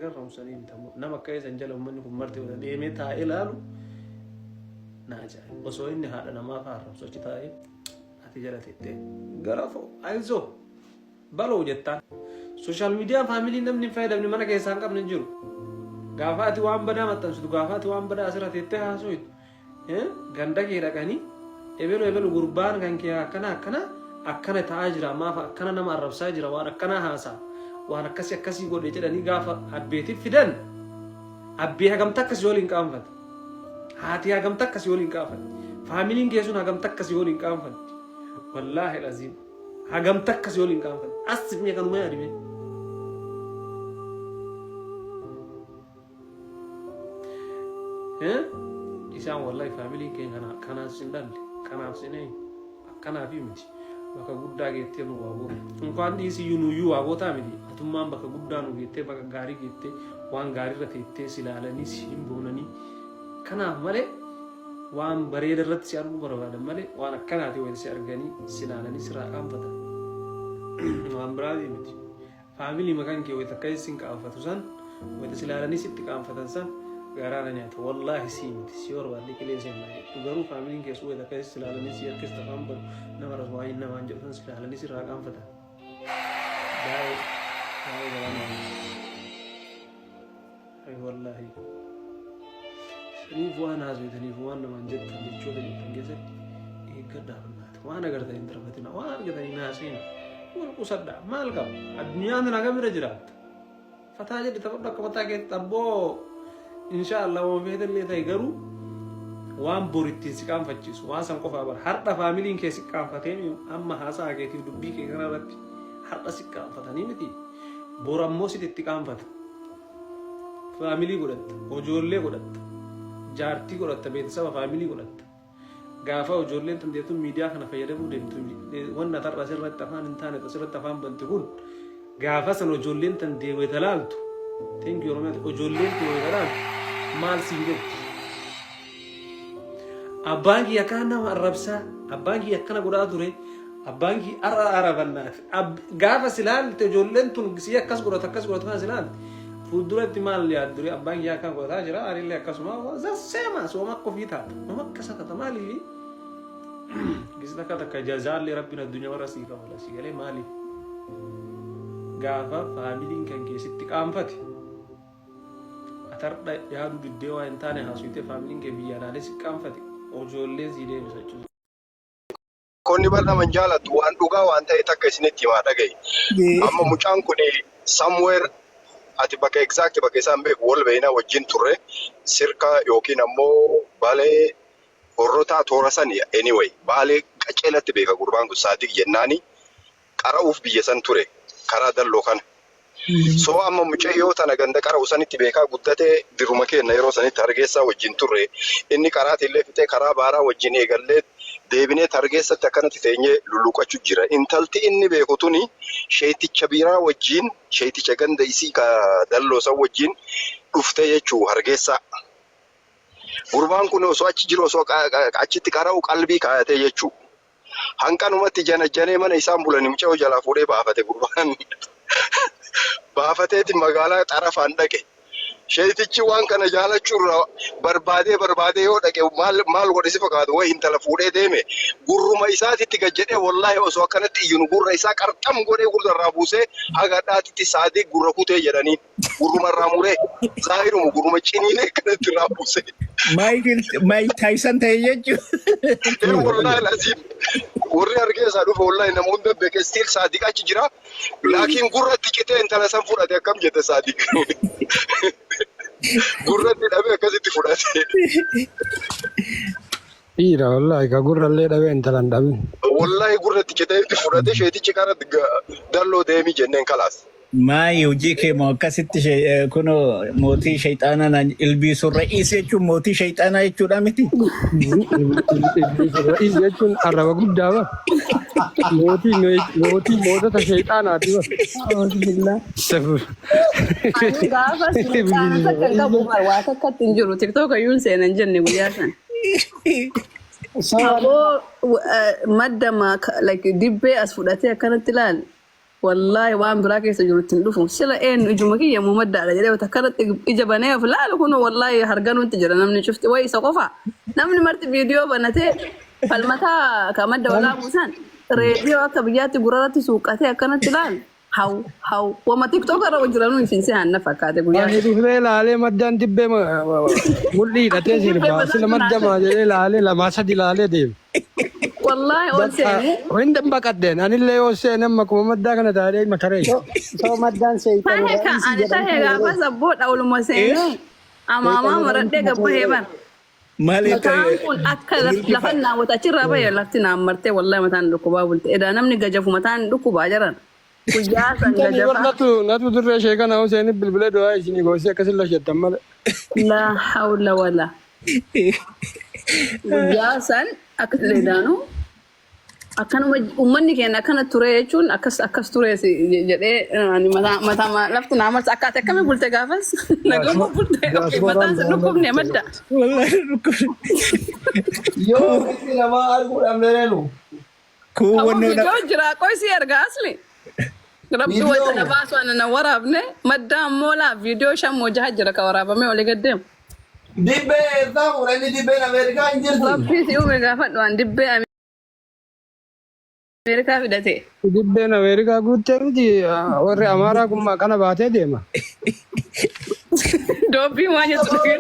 garramu sanii miti nama akka isan jala uummanni kun marti wata deemee taa'ee ilaalu na ajaa'iba. Osoo inni haadha namaa fa'aa arrabsu achi taa'ee ati jala teettee gara ayizoo baloo jettaan. Social media family namni hin fayyadamne mana keessaa hin qabne hin jiru. Gaafa ati waan badaa maxxansitu gaafa ati waan badaa asirra teettee haasoytu ganda kee dhaqanii ebelu ebelu gurbaan kan kee akkana akkana akkana ta'aa jira maaf akkana nama arrabsaa jira waan akkanaa haasaa waan akkasii akkasii godhe jedhanii gaafa abbeetiif fidan abbee hagam takka si waliin qaanfata. Haati hagam takka si waliin qaanfatti. Faamiliin kee sun hagam takka si waliin qaanfatti. Wallaahi laziim. Hagam takka si waliin qaanfatti. As mee kanuma yaadi mee. Isaan wallahi faamiliin keenya kana kanaaf sin dhalle kanaaf sin eenyu akkanaaf miti bakka guddaa geettee nu waa goota. Unkaan dhiisiyyuu nuyyuu waa gootaa miti atummaan bakka guddaa nu geettee bakka gaarii geettee waan gaariirra teettee si ilaalanii si hin boonanii kanaaf malee waan bareeda irratti si arguu barbaadan malee waan akkanaati wayita si arganii si ilaalanii sirraa qaanfatan waan biraatii miti. Family makan kee wayita akka isin qaanfatu san wayita si ilaalanii sitti qaanfatan san garaa na nyaata wallaahi sii miti si barbaadde qilee seenna jedhu garuu faamiliin kee sun wayita akka si ilaalanii si harkista afaan banu nama ras waan namaan jedhu san si ilaalanii sirraa qaanfatan baay'ee baay'ee garaa na nyaata. Ay wallaahi. Saniif waan haasofitaniif waan namaan jettan jechoota jettan keessatti eeggadhaa bannaati. Waan agartan hin darbatina. Waan argatan hin haasina. Wal qusadhaa. Maal qaba? Addunyaan tana kamirra jiraatta? Fataa jedhi taphadhu akka mataa keetti abboo insha Allah waan feetallee ta'e garuu waan bor ittiin si qaanfachiisu waan san qofaa bara har'a faamiliin kee si qaanfatee amma haasaa keetiif dubbii kee kana irratti har'a si qaanfatanii miti bor ammoo sitti itti qaanfata. Faamilii godhatta, ojoollee godhatta, jaartii godhatta, beeksisaba faamilii godhatta. Gaafa ojoolleen tan deemtu miidiyaa kana fayyadamuu deemtu wanna tarra asirratti afaan hin taane asirratti afaan bante kun gaafa san ojoolleen tan deemee talaaltu thank you Oromiyaa ojoolleen deemee talaaltu maal siin jetti. Abbaan kiyya akkana nama arrabsaa, abbaan kiyya akkana godhaa ture, abbaan kiyya har'a arabannaati. Gaafa si laalte ijoolleen tun si akkas godhatu akkas godhatu kana si laalte fuulduratti maal yaaddu ture abbaan kiyya akkana godhataa jira anillee akkasuma zasseema sooma akka ofii taata nama akkasa taata maaliif gisa takka takka jazaallee rabbiin addunyaa warra sii kafala si galee maaliif gaafa faamiliin kan keessatti qaanfate Ati hardha yaaduu diddee waa hin taane haasuytee faamiliin kee biyyaa laalee si qaanfate ojoolleen sii deebisa jechuudha. Konni bar nama hin jaalattu waan dhugaa waan ta'e takka isinitti himaa dhaga'i. Amma mucaan kun somewhere ati bakka exact bakka isaan beeku wal beekna wajjin turre sirka yookiin ammoo balee horrotaa toora sani anyway baalee qaceelatti beeka gurbaan kun saadiq jennaani qara'uuf biyya san ture karaa dalloo kana. So amma mucayyoo tana ganda qara'u sanitti beekaa guddate diruma keenna yeroo sanitti hargeessaa wajjin turre inni qaraatillee fixee karaa baaraa wajjin eegallee deebinee hargeessatti akkanatti teenyee lulluqachu jira. Intalti inni beeku tuni sheeyticha biraa wajjin sheeyticha ganda isii ka dalloo san wajjin dhufte jechuu hargeessaa. Gurbaan kun osoo achi jiru osoo achitti qara'u qalbii kaayatee jechuu. Hanqanumatti janajjanee mana isaan bulani mucayyoo jalaa fuudhee baafate gurbaan. Baafateeti magaalaa xarafaan dhaqe. Sheeytichi waan kana jaalachuu irraa barbaadee barbaadee yoo dhaqe maal maal godhe si fakkaata wayi intala fuudhee deeme gurruma isaatitti gad jedhee wallaahi osoo akkanatti iyyinu gurra isaa qarxam godhee gurra irraa buusee haga dhaatitti saadii gurra kutee jedhanii. Gurruma irraa muree zaahiruma gurruma ciniinee akkanatti irraa buuse. Maayikil Maayik Taayisan ta'e jechuudha. Ee wallaahi laziim warri hargee isaa dhufe wallaahi nama hunda beeke still saadiq achi jira laakiin gurratti citee intala san fudhate akkam jette saadiq gurratti dhabee akkasitti fudhate. Dhiira wallaahi ka gurrallee dhabee intala hin dhabin. Wallaahi gurratti citee itti fudhate sheetichi kara dalloo deemi jenneen kalaas. Maayi hojii kee moo akkasitti kunoo mootii shayxaanaa naan ilbiisuun ra'iis jechuun mootii shayxaanaa jechuudha miti. Ra'iis jechuun arraba guddaa bar. Mootii mootii mootota shayxaanaati bar. Alhamdulillah. Ani gaafa sulxaana takka hin qabu bar waa takkatti hin jiru. Tiktoka iyyuu hin seenan jenne guyyaa san. So Aboo madda like dibbee as fudhatee akkanatti ilaali. Wallaahi waan biraa keessa jiru ittiin dhufu. Sila eenyu ijuma kiyya moo maddaadha jedhee wata akkanatti ija banee of laalu kun wallaahi harganuutti jira namni cufti. Wayi isa qofa. Namni marti viidiyoo banatee falmataa ka madda walaabuu san reediyoo akka biyyaatti gurarratti suuqqatee akkanatti laalu. Haw haw wama TikTok irra jiranuu isin se'an na fakkaate guyyaa. Ani dhufee laalee maddaan dibbee mul'ii hidhatee sirbaa sila maddamaa jedhee laalee lamaa sadi laalee deema. Wallaahi ol seenee. Hin baqadheen anillee yoo seene amma akkuma maddaa kana taa'ee mataree. So maddaan seeytan Tahe ka ra'iisii ani tahe jedhamtu gaafas abboo dhawluma seenee amaamaa maradhee gabbahee bara. Maali Mataan kun akka lafan naawwata achirraa bahee lafti naan martee wallahi mataan dhukkubaa bulte. Edaa namni gajafu mataan dhukkubaa jiran. Guyyaa san Tani gajafa. natu natu dirree ishee kana yoo seeni bilbilee du'aa isinii goosee akkasin lashettan malee. Laa hawla wala. Guyyaa san akka leedaanu akkanuma uummanni keenya akkana ture jechuun akkas akkas ture jedhee ani mataa mataa lafti naa marsa akka ati akkamii bulte gaafas naguma bulte mataan si dhukkubne madda. Wallahi dhukkubne. Yoo ofitti namaa arguu dhabne reenu. Kun Ammoo wannoo viidiyoo jira qoysii erga asli. Rabbi Viidiyoo wayita na moo? baasu ana na waraabne madda ammoo laa viidiyoo shan moo jaha jira ka waraabamee olii gad deemu. Dibbee eessaa fuudha inni dibbeen Ameerikaa hin jirti. Rabbii si uume gaafadhu waan dibbee Ameerikaa fidate. Dibbeen Ameerikaa guuttee miti warri Amaaraa kun kana baatee deema. Doobbii waan jettu dhagee.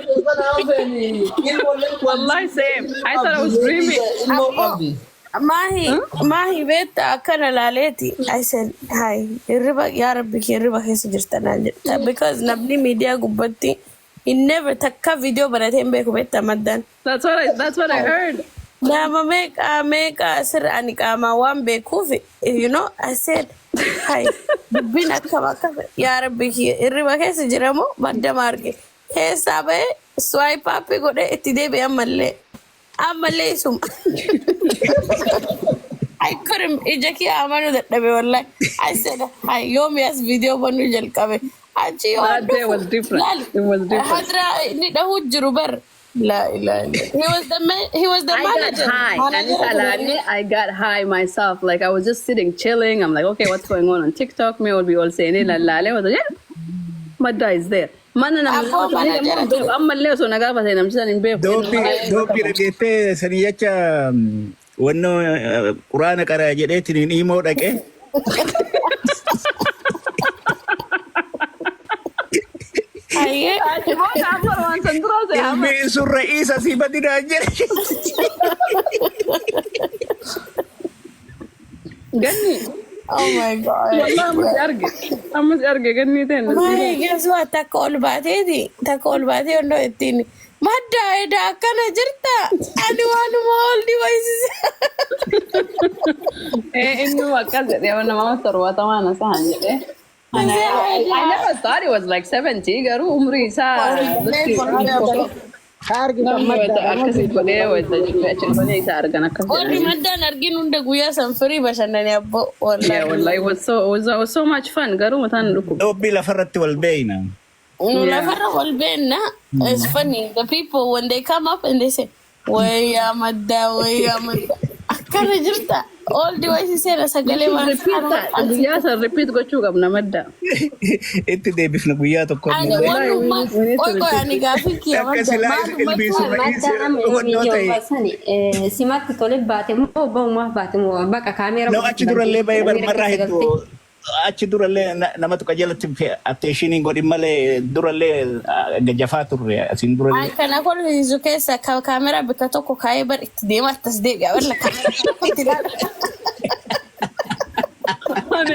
Wallahi same. I thought I was dreaming. Ilmoo qabdi. Maahi, maahi beekta akkana laaleeti. I said, hi, hirriba yaa rabbi kee hirriba keessa jirta naan jedha. Because namni miidiyaa gubbatti hin never takka viidiyoo banatee hin beeku beekta maddaan. That's what I heard. Nama meeqa meeqa asirra ani qaamaan waan beekuuf, I said, hi, dubbiin akkam akkam yaa rabbi kee hirriba keessa jiramoo madda maarge. Keessaa bahee swipe up godhee itti deebi'e ammallee. Ammallee isuma. I couldn't ija kiyya amanuu dadhabe wallahi. I said, hi, yoomi as viidiyoo banuu jalqabe. Achi yoo That day was different. laal, It was different. Hadra inni dhahuu jiru bar. La ilaha illallah. He was the man, he was the I got manager. high. Manager And ture. I got high myself. Like I was just sitting, chilling. I'm like, okay, what's going on TikTok? Me will be all saying, la la la. Yeah. Madda is there. Mana namni Abboo manager ture. ammallee osoo na gaafate namni san hin beeku. Doobbii doobbii dhageettee sanii jecha wannoo quraana qaraa jedheetiin himoo dhaqee. Hayyee. Achi booda amma waan san dura ta'e amma. Ilmi sun ra'iisa sii badinaan jedhe. Ganni. Oh my God. Wallah amma si arge. Amma si arge ganni ta'e. Maali guess what takka ol baateeti takka ol baatee ondoo ittiin madda edaa akkana jirta ani waanuma ol dhibaysise. Eh, inni akkas jedhee nama 70 na sahan jedhee. And I never thought he was like 70 garuu umrii isaa Ka argitan namni wayita madda akkasii godhee wayita achi dhufanii isa argan akkas Warri jedhanii. maddaan argin hunda guyyaa san firii bashannane abbo Yeah, wallahi. wallahi it was so much fun garuu mataan dhukkuba. Doobbii lafarratti wal beeyna. Nu lafarra wal beenna. It's funny the people when they come up and they say wayyaa maddaa wayyaa maddaa akkana jirta all dhibaysisee sagalee We should repeat that. Guyyaa san repeat gochuu qabna madda. Itti deebifna guyyaa tokko. Ani wanuma We need to qoy qoy repeat ani gaafii kiyya Akka madda silaa maalumatti ilbii sun ra'iisa Madda amma wannoo viidiyoo ta'e. baasani simatti tole baate moo ba'umaaf baate moo baqa kaameera No, achi durallee bahee barmarraa hedduu achi durallee namatu qajeelatti attention godhin malee durallee gajafaa turre asiin durallee. An kana kolfisiisu keessa kaameraa bakka tokko kaa'ee bar itti deema akkas deebi'a walla kaameraa itti ilaala.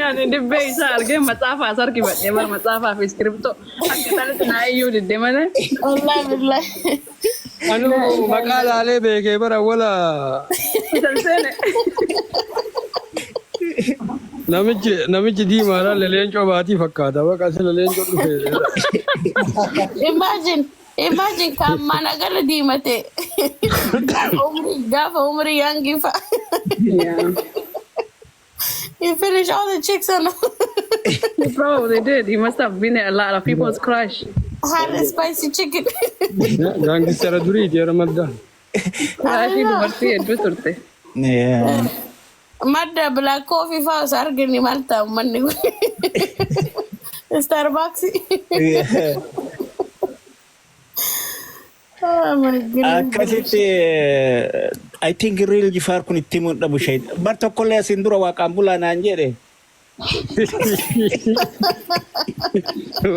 Ani dibbee isaa argee matsaafaa as harkifadhee bara matsaafaa fi iskiriptoo akka isaanitti naa iyyuu didde malee. Wallaahi billaahi. Anu maqaa laalee beekee bara wala Isan seene. namichi diimaadhaan leleencoo baatii fakkaata. Baqa sila leencoo dhufe. Imagine imagine kan mana gala diimate. Umrii gaafa umrii young fa. Yeah. He finished all the chicks on He probably did. He must have been a lot of people's crush. had a spicy chicken. Gaangistara duriiti yeroo madda. Crushii dubartii hedduu turte. Yeah. Madda black coffee fa'aa osoo arginu maal ta'a uummanni kun? Starbucks. Oh my goodness. Akkasitti I think real Jifaar kun itti himuu dhabu shayit. Bar tokkollee asiin dura waaqaan bulaa naan jedhe.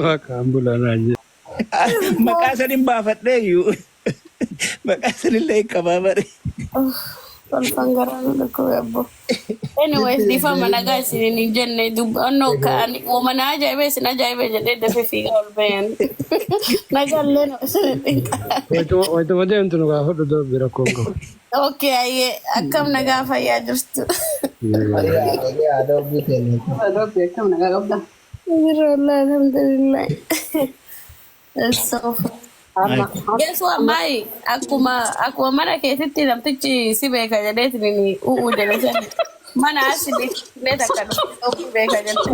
Waaqaan bulaa naan jedhe. Maqaa sanin baafadhee iyyuu. Maqaa sanillee hin qabaa bare. Kolfan garaa nu dhukkube abbo. Anyways, dhiifama nagaa isiniin hin jenne dubbannoo ka'anii wama na ajaa'ibee isin ajaa'ibee jedhee dafee fiigaa ol bayan. Nagaallee nu isin hin qabu. Wayituma deemtu nu gaafadhu dubbi rakkoon qabu. Okay, ayyee akkam nagaa fayyaa jirtu? Fayyaa dubbii keenya. Dubbi akkam nagaa qabda. Jira wallahi alhamdulillah. It's so fun. Amma Guess what, Mai? Akkuma mana keetitti namtichi si beeka jedheetiin u'uu jedhe sana. Mana asii illee takka dhufu beeka jette.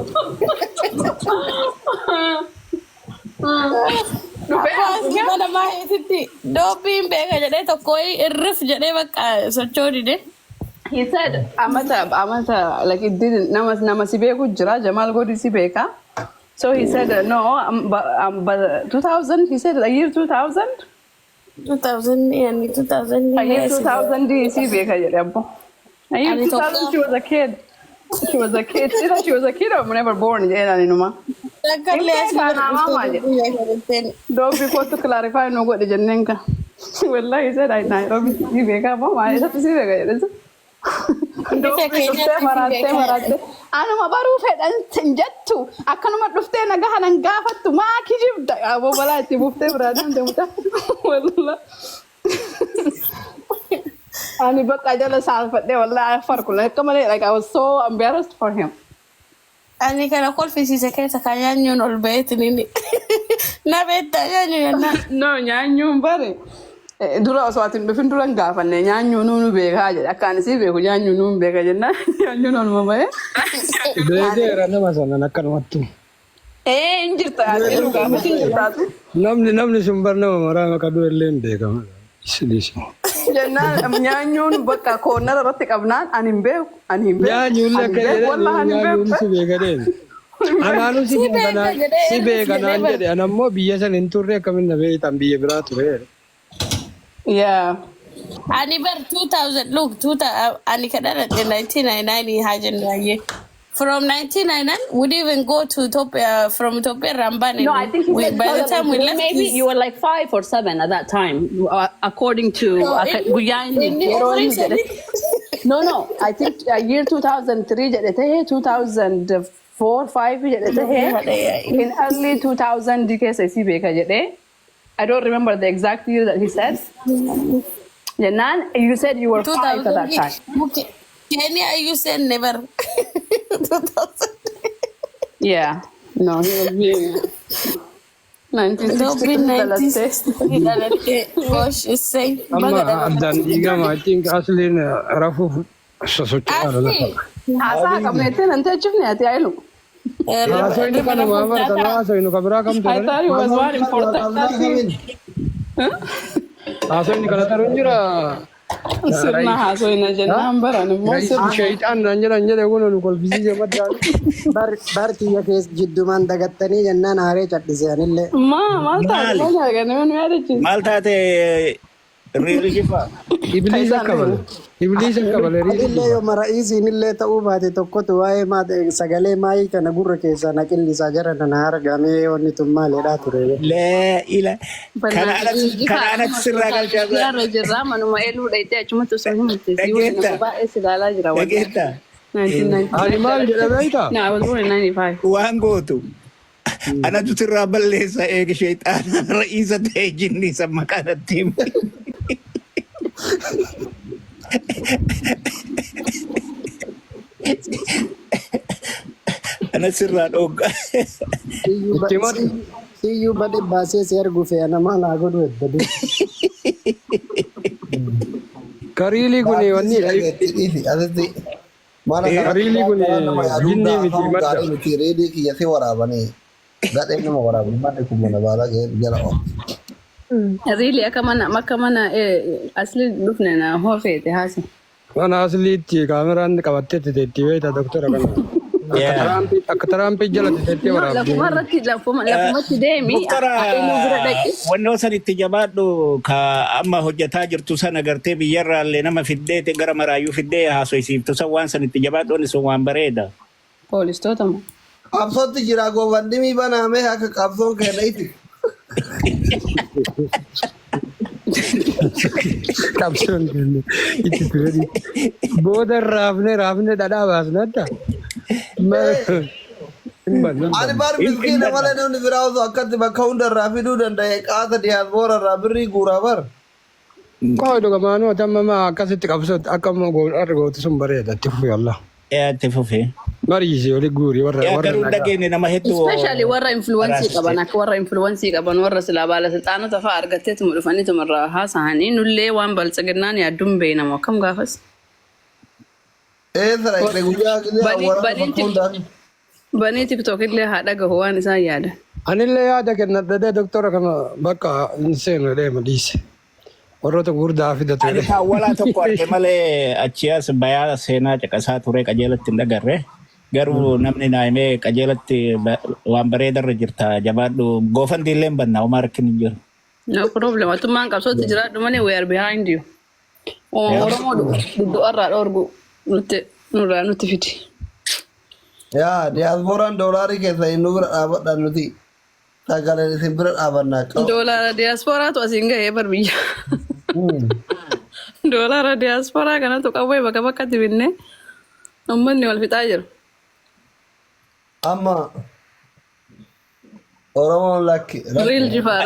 Dhufee Mana maayiititti doobbiin beeka jedhee tokko irrif jedhee bakka socho'uu dide. He said amata like it didn't nama si beeku jira, Jamal Godi si beeka. So he said no, but 2000, he said, the year 2000. 2000 yani 2000. A year 2000 si beeka jedhe abbo. A year Ani 2000, she was a kid. She was a kid. Either she was a kid or never born jedheen ani numa. Takkallee asii Beekaa namaa jedhe. Doobbi kootu clarify nu godhe jenneen ka. Wallahi, he said I Nairobi si beeka abbo, maal isatti si beeka jedhe. Doobbi dhuftee maraattee maraattee. Anuma baruu fedhan hin jettu, akkanuma dhuftee nagaa hanan gaafattu maa kijibda, aboo balaa itti buuftee biraa deemte mucaa. Wallah. Ani bakka jala saalfadhee wallahi afar kun akka malee, like I was so embarrassed for him. Ani kana kolfisiise keessa kan nyaanyuun ol ba'eetiin inni. Na beektaa nyaanyu jennaan. No, nyaanyuun bare dura osoo ati hin dhufin dura hin gaafanne, nyaanyuu nuunu beekaa jedhe, akka ani sii beeku nyaanyuu nuun beeka jennaan nyaanyuun oluma bahee. Beekeera nama sanan akkanumattu. Ee, hin jirta, ati nu gaafatiin jirtaatu. Namni sun bar nama maraa maqaa dura illee hin beekama. Isilis. Jennaan nyaanyuun bakka koonnara irratti qabnaan ani hin beeku, ani hin beeku. Nyaanyuun Ani akka hin beeku, jedhan wallahi ani hin nyaanyuun beeku. si beeka deemi. Anaanu si Si beeka beeka naan jedhee si irrif beeka jedhee naan bar. jedhe, ana immoo biyya san hin turre, akkamiin na beektan, biyya biraa ture. Yeah. Ani bar 2000, look, 2000 ani kan dhaladhe 1999 haa jennu ayyee. From 1999 we didn't even go to Ethiopia, from Ethiopia Rambane. No, I think he We, said by the time we 2003 left maybe this, you were like 5 or 7 at that time, according to So inni guyyaa inni inni yeroo umrii inni jedhe. sanitti No, I think year 2003 jedhe tahee, 2004 5 jedhe tahee, in early 2000 keessa isii beeka jedhe. I don't remember the exact year that he said. Jennaan you said you were 5 at that time. 2000 Kenya, you said never 2000. Yeah. No, he was being Dobbiin 1963 dhalatte. 1963 dhalatte. Gosh, issay Amma baga dhalatte. addaan dhiigama, I think asliin rafuuf sosocho'aa Asli lafa. Haasaa qabneettee nan teechifne ati ayilu. Haasoyni riba kanuma rafuuf bara kan taataa. haasoynu ka biraa kamtu I thought it was one important. Haasoyni kana taru hin jira. Sirna haasoyna jennaan baran immoo Ra'iisi sirna. shayxaan naan jedhan jedhe kun nu kolfisiise maddaan. Bar bar tiyya keessa jiddumaan dagattanii jennaan haaree cadhise anillee. Maa maal taate? Maali? Maal nyaata nu yaadachiise? Maal taate riirri jifaa? Ibliis akka malee. Ibliis akka malee riirri Anillee jifaa. yooma ra'iisiin illee ta'uu baate tokkotu waa'ee sagalee maayii kana gurra keessaa na qillisaa jara nana argamee wanni tun maalidhaa ture. Laa ila kana alatti kana alatti sirraa galchaa. Yaarra jirraa manuma eeluu dhayitee achumatti osoo himatte si waliin Dhageetta. nama baay'ee si ilaalaa jira wallahi. Dhageetta. 1999. Ani maal jedha beektaa? No, I was born in 95. Waan gootu. Anatu sirraa balleessa eega sheexaana ra'iisa ta'e jinni isa maqaa natti hime. Ana sirraa dhogga. Itti himadhu. Siyyuu badhe baasee si arguu fe'a nama naa godhu hedduu. Kariilii kun wanni Asitti mana Kariilii kun nama yaaduu jinnii miti gaafamu madda. Gaarii miti, reedii kiyyatti waraabanii gadheen nama waraabanii manni kun mana baalaa jala oolu. Really, akka mana asli dhufne na hoofeete haasi. Mana asliitti kaameraan qabattee teetti beektaa doktora kana. Akka Tiraampi akka Tiraampi jala teettee No, waraabdee. lafuma irratti lafuma lafumatti deemi Doktora iluu bira dhaqi. wannoo san itti jabaadhu ka amma hojjetaa jirtu sana gartee biyyarraallee nama fiddee gara maraayyuu fiddee haasoysiiftu san waan san itti jabaadhu inni sun waan bareeda. Poolistoota moo? Qabsootti jira GoFundMe banaamee akka qabsoon keenya itti. Qabsoon keenya itti turani. Booda raafnee raafnee dhadhaa baasne adda. Hin banne hin Ani banne. bar Hin miskiina banna. malee namni biraa osoo akkatti bakka hundarraa fiduu danda'e qaata diyaaspoora irraa birrii guuraa bar. Qoy dhugamaanuu atamma akkasitti qabsoo akka har'a gootu sun bareeda itti fufi Allah. Itti fufi. Mariisi oli guuri warra Yaa warra garuu nagaa. dhageenye nama hedduu Especially warra influence qaban araasiste. akka warra influence qaban warra silaa baalasilxaanota fa'aa argatteetuma dhufaniituma irraa haasa'anii nullee waan baltsiginnaan yaadduun beeynamu akkam gaafas. Eessa dhaqxe guyyaa gisee Banii awwaarama banii bakka hundaa. banii TikTok illee haa dhagahu waan isaan yaadan. Anillee yaada kennadhadhee doktora kana bakka hin seenu deema dhiise. Warroota gurguddaa fidatu Ani jedhee. kaawwalaa tokko arge malee achi as bayaa seenaa caqasaa ture qajeelatti hin dhagarre. Garuu namni naa himee qajeelatti waan bareedarra jirta jabaadhu GoFundMe illee hin banna homaa rakkin hin jiru. No problem. Atummaan qabsootti jiraadhu malee we are behind you. Oromoo duddu'arraa dhoorgu nutti nurraa nutti fidi. Yaa diyaaspooraan doolaarii keessa inni bira dhaabadha nuti sagaleen isin bira dhaabannaa qaba. Doolaara diyaaspooraatu asiin gahee bar biyya. Doolaara diyaaspooraa kanatu qawwee bakka bakkatti binnee uummanni wal fixaa jiru. Amma Oromoon lakki. Real jifaar.